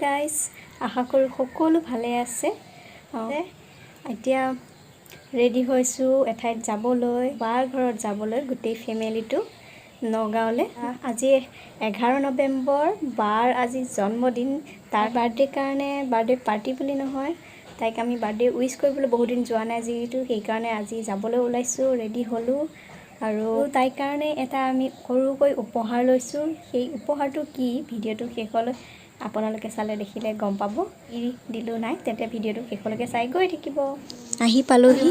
Guys, আশা কৰোঁ সকলো ভালে আছে। এতিয়া ৰেডি হৈছোঁ এঠাইত যাবলৈ, বাৰ ঘৰত যাবলৈ, গোটেই ফেমিলিটো নগাঁৱলৈ। আজি 11 নৱেম্বৰ, বাৰ আজি জন্মদিন। তাৰ বাৰ্থডে কাৰণে, বাৰ্থডে পাৰ্টি বুলি নহয়, তাইক আমি বাৰ্থডে উইচ কৰিবলৈ বহুত দিন যোৱা নাই যিহেতু, সেইকাৰণে আজি যাবলৈ ওলাইছোঁ, ৰেডি হ'লোঁ। আৰু তাইৰ কাৰণে এটা আমি সৰুকৈ উপহাৰ লৈছোঁ। সেই উপহাৰটো কি, ভিডিঅ'টো শেষলৈ আপোনালোকে চালে দেখিলে গম পাব কি দিলোঁ নাই। তেন্তে ভিডিঅ'টো শেষলৈকে চাই গৈ থাকিব। আহি পালোহি।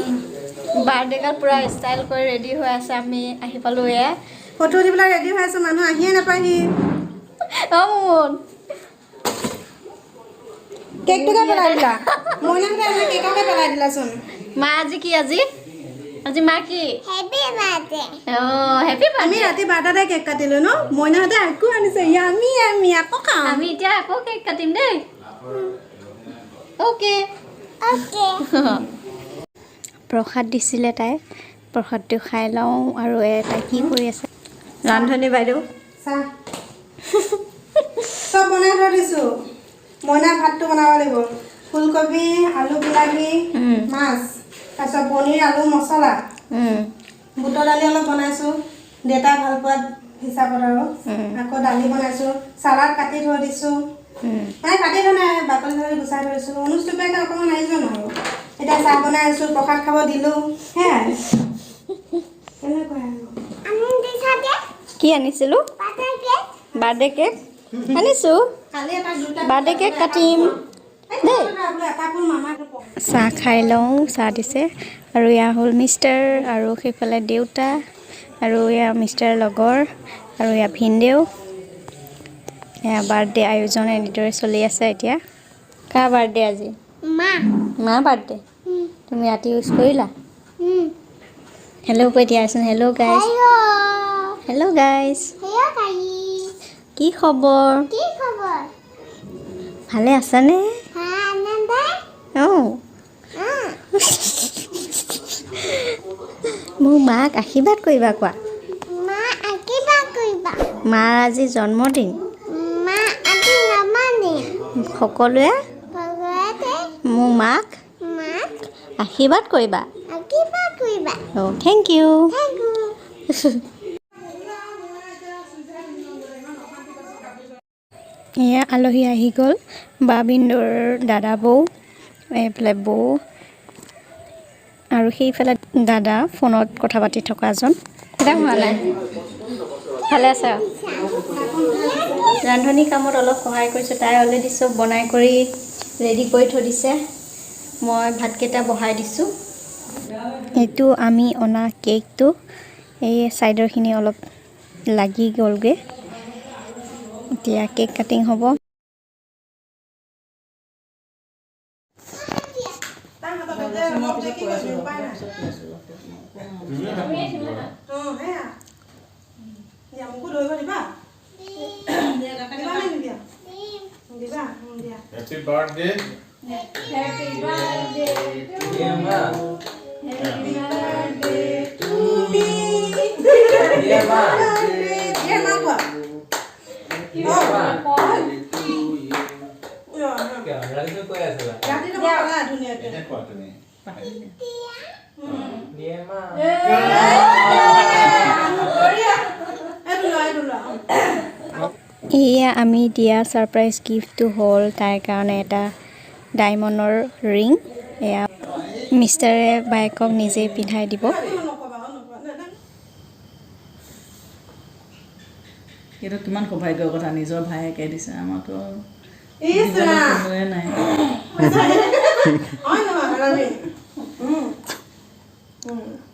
বাৰ্থডে গাৰ্ল পূৰা ষ্টাইল কৰি ৰেডি হৈ আছে। আমি আহি পালোঁ এয়া। ফটো উঠি পেলাই ৰেডি হৈ আছো, মানুহ আহিয়ে নাপায়হি। অঁ মুন। কেকটোকে পেলাই দিলা মইনাহঁতে, আমাৰ কেককে পেলাই দিলাচোন। মা, আজি কি? আজি আজি মা কি? অঁ, হেপী আমি বাৰ্থডে। ৰাতি 12টাতে কেক কাটিলো ন। মইনাহঁতে আকৌ আনিছে। আমি আমি আকৌ খাম। আমি এতিয়া আকৌ কেক কাটিম দেই। অ'কে। প্ৰসাদ দিছিলে তাই, প্ৰসাদটো খাই লওঁ। আৰু তাই কি কৰি আছে, ৰান্ধনী বাইদেউ? চাহ চব বনাই থৈ দিছো। মইনা ভাতটো বনাব লাগিব। ফুলকবি, আলু, বিলাহী, মাছ, তাৰপিছত পনীৰ, আলু, মছলা, বুটৰ দালি অলপ বনাইছোঁ, দেউতাই ভাল পোৱা হিচাপত। আৰু আকৌ দালি বনাইছোঁ, চালাড কাটি থৈ দিছোঁ। মানে কাটি থোৱা নাই, বাকলি চাকলি গুচাই থৈছোঁ। অনুষ্টুপীয়াকৈ অকণমান আয়োজন। আৰু এতিয়া চাহ বনাই আছোঁ, প্ৰসাদ খাব দিলোঁ, সেয়াই তেনেকুৱাই আৰু। কি আনিছিলোঁ? বাৰ্থডে কেক আনিছোঁ। কালি এটা দুটা বাৰ্থডে কেক কাটিম দেই। বোলে এটা ফুল মামাক। চাহ খাই লওঁ। চাহ দিছে। আৰু এয়া হ'ল মিষ্টাৰ, আৰু সেইফালে দেউতা, আৰু এয়া মিষ্টাৰ লগৰ, আৰু এয়া ভিনদেউ। এয়া বাৰ্থডে আয়োজন এনেদৰে চলি আছে। এতিয়া কাৰ বাৰ্থডে আজি? মা বাৰ্থডে। তুমি ৰাতি উইচ কৰিলা? হেল্ল' কৈ দিয়াচোন। Hello guys, hello guys, কি খবৰ? ভালে আছানে? অঁ, মোৰ মাক আশীৰ্বাদ কৰিবা কোৱা। মাৰ আজি জন্মদিন। সকলোৱে মোৰ মাক আশীৰ্বাদ কৰিবা। অঁ, thank U. এয়া আলহী আহি গ'ল। বা ভিনদেউৰ দাদা, বৌ, এইফালে বৌ আৰু সেইফালে দাদা, ফোনত কথা পাতি থকাজন। কিতাপ হোৱা নাই। ভালে আছা? ৰান্ধনী কামত অলপ সহায় কৰিছোঁ। তাই অলৰেডি চব বনাই কৰি ৰেডি কৰি থৈ দিছে। মই ভাতকেইটা বহাই দিছোঁ। এইটো আমি অনা কেকটো, এই ছাইডৰখিনি অলপ লাগি গ'লগৈ। এতিয়া কেক কাটিং হ'ব। তাৰ হাতত এতিয়া অলপ যে কি কৰিবি, উপায় নাই। অঁ, সেয়া দিয়া, মোকো ধৰিব দিবা। দিবা নে নিদিয়া? দিবা, দিয়া। Happy birthday. Happy birthday. Yeah, ma. তুমি। Yeah, ma. দিয়া মা, কোৱা। Yeah, ma. অঁ, কিয়, ৰাতিটো কৈ আছিলা? ৰাতিটো পালা ধুনীয়াকে। এতিয়া কোৱা তুমি। Yeah, ma. বঢ়িয়া। এইটো লোৱা, এইটো লোৱা। এয়া আমি দিয়া ছাৰপ্ৰাইজ গিফ্টটো হ'ল তাইৰ কাৰণে এটা ডায়মণ্ডৰ ৰিং। এয়া মিষ্টাৰে বায়েকক নিজেই পিন্ধাই দিব। নকবা, নকবা। এইটো কিমান সৌভাগ্যৰ কথা, নিজৰ ভায়েকে দিছে। আমাৰতো ইছ দিবলৈ ৰাম। কোনোৱে নাই। হয় নহয় হাৰামি?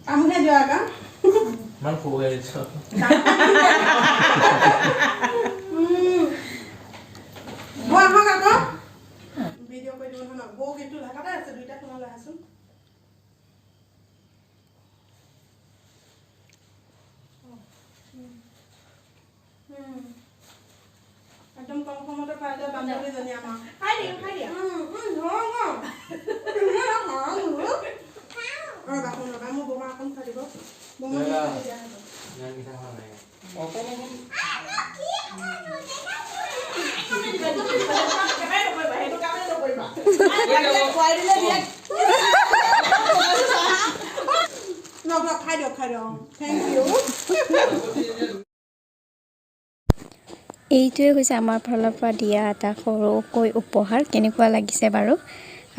কামহে দিয়া কাম। ইমান খুৱাই দিছ। বৌ, আহক আকৌ। ভিডিঅ' কৰি দিব নহয় ন। বৌ কিন্তু ঢাকাতে আছে, দুইটা ফোনলৈ আহাচোন। একদম কম সময়তে পাই যায় বান্ধৱীজনী আমাৰ। খাই দিম, খাই দিয়া। ধৰক ন। ৰ'বা, শুন, ৰ'বা, মোৰ বৌমা অকণ খুৱাই দিব। বৌমা খুৱাই দিয়া হ'ব। ইমান মিঠা খোৱা নাই। অকণ অকণ। একেবাৰে। খুৱাই দিলে দিয়া। লওক লওক, খাই দিয়ক, খাই দিয়ক। Thank U. এইটোৱে হৈছে আমাৰ ফালৰ পৰা দিয়া এটা সৰুকৈ উপহাৰ। কেনেকুৱা লাগিছে বাৰু?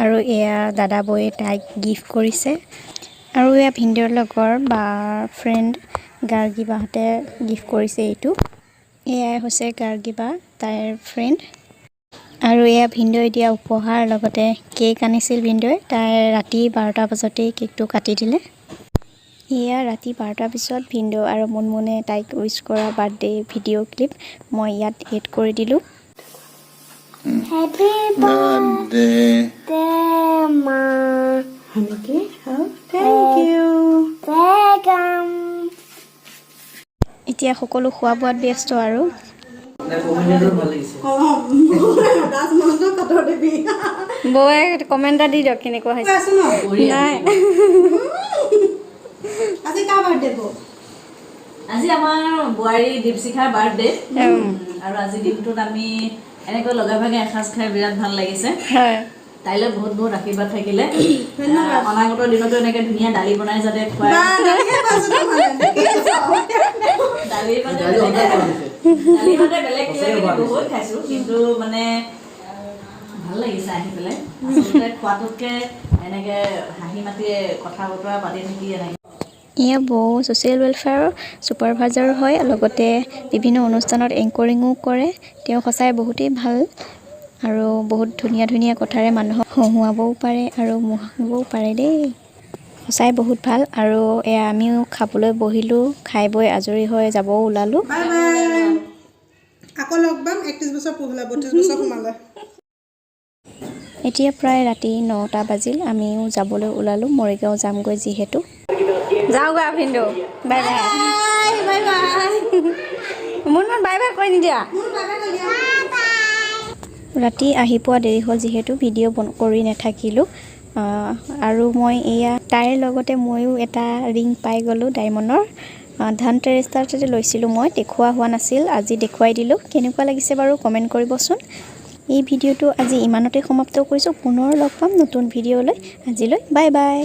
আৰু এয়া দাদা বৌয়ে তাইক গিফ্ট কৰিছে। আৰু এয়া ভিনদেউৰ লগৰ বা ফ্ৰেণ্ড গাৰ্গী বাহঁতে গিফ্ট কৰিছে এইটো। এয়াই হৈছে গাৰ্গী বা, তাইৰ ফ্ৰেণ্ড। আৰু এয়া ভিনদেউৱে দিয়া উপহাৰ, লগতে কেক আনিছিল ভিনদেউৱে। তাই ৰাতি 12টা বজাতেই কেকটো কাটি দিলে। এয়া ৰাতি 12টাৰ পিছত ভিনদেউ আৰু মুনমুনে তাইক উইচ কৰা বাৰ্থডে ভিডিঅ' ক্লিপ মই ইয়াত এড কৰি দিলোঁ। Happy birthday. Birthday, Ma. হয় নেকি? Thank U. Welcome. এতিয়া সকলো খোৱা বোৱাত ব্যস্ত আৰু অঁ, ৰাজমহলটো কাটৰ দেৱী। বৌয়ে কমেণ্ট এটা দি দিয়ক, কেনেকুৱা হৈছে। আছো ন। নাই। আজি কাৰ বাৰ্থডে বৌ? আজি আমাৰ বোৱাৰী দীপশিখাৰ বাৰ্থডে। আৰু আজিৰ দিনটোত আমি এনেকৈ লগে ভাগে এসাঁজ খাই বিৰাট ভাল লাগিছে। তাইলৈ বহুত বহুত আশীৰ্বাদ থাকিলে। অনাগত দিনতো এনেকে ধুনীয়া দালি বনাই যাতে খুৱাই। বা, দালিহে খুৱাইছো নহ'লে। দেখিছ? দালি মানে বেলেগ কিবা কিবি বহুত খাইছো, কিন্তু মানে ভাল লাগিছে আহি পেলাই। আচলতে খোৱাটোতকে এনেকে হাঁহি মাতি কথা বতৰা পাতি থাকি এনেকে। এয়া বৌ ছ'চিয়েল ৱেলফেয়াৰৰ ছুপাৰভাইজাৰ হয়, লগতে বিভিন্ন অনুষ্ঠানত এংকৰিঙো কৰে। তেওঁ সঁচাই বহুতেই ভাল আৰু বহুত ধুনীয়া ধুনীয়া কথাৰে মানুহক হহুৱাবও পাৰে আৰু মোহাবও পাৰে দেই। সঁচাই বহুত ভাল। আৰু এয়া আমিও খাবলৈ বহিলোঁ। খাই বৈ আজৰি হৈ যাবও ওলালোঁ। বাই বাই, আকৌ লগ পাম। 31 বছৰ পুৰ হ'লে, 32 বছৰ সোমালে। এতিয়া প্ৰায় ৰাতি 9টা বাজিল। আমিও যাবলৈ ওলালোঁ, মৰিগাঁও যামগৈ যিহেতু। যাওঁগৈ ভিনদেউ, bye bye. Bye bye. Munmun, bye bye কৈ নিদিয়া? মোৰ বাই বাই কৈ দিয়া। ৰাতি আহি পোৱা দেৰি হ'ল যিহেতু ভিডিঅ' কৰি নাথাকিলোঁ। আৰু মই এয়া তাইৰ লগতে ময়ো এটা ৰিং পাই গ'লোঁ ডায়মণ্ডৰ। ধনতেৰাছতে লৈছিলোঁ মই, দেখুওৱা হোৱা নাছিল, আজি দেখুৱাই দিলোঁ। কেনেকুৱা লাগিছে বাৰু কমেণ্ট কৰিবচোন। এই ভিডিঅ'টো আজি ইমানতে সমাপ্ত কৰিছোঁ। পুনৰ লগ পাম নতুন ভিডিঅ'লৈ। আজিলৈ বাই বাই।